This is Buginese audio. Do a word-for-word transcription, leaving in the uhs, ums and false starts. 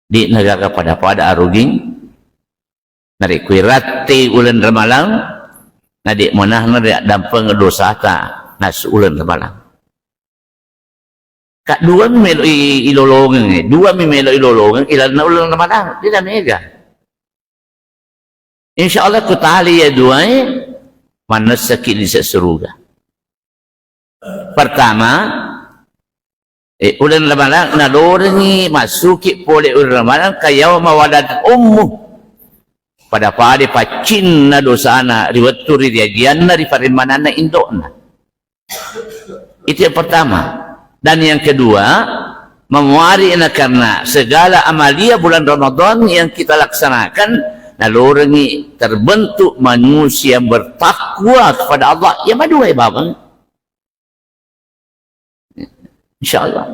De'na gaga pada-pada aruging, narekko irattei uleng Ramalang, na de' manahna riaddampeng dosata nasu uleng Ramalang. Ka dua mi melo i-, ilolongeng, eh. Dua mi melo ilolongeng, ilanna uleng Ramalang. De'na mega. Insya Allah, ku tali ya duae, mannessaki di suruga. Pertama, eh, uleng Ramalang nalorengi massuki pole uleng Ramalang ka yauma waladat ummu. Pada-pada paccinna dosana ri wettu ri riajianna ri parimmananna indo'na. Itu yang pertama. Dan yang kedua, memuari na karena segala amalia bulan Ramadan yang kita laksanakan, nalorengi terbentuk manusia yang bertakwa kepada Allah. Yang kedua, ya, Bapak. Insya Allah.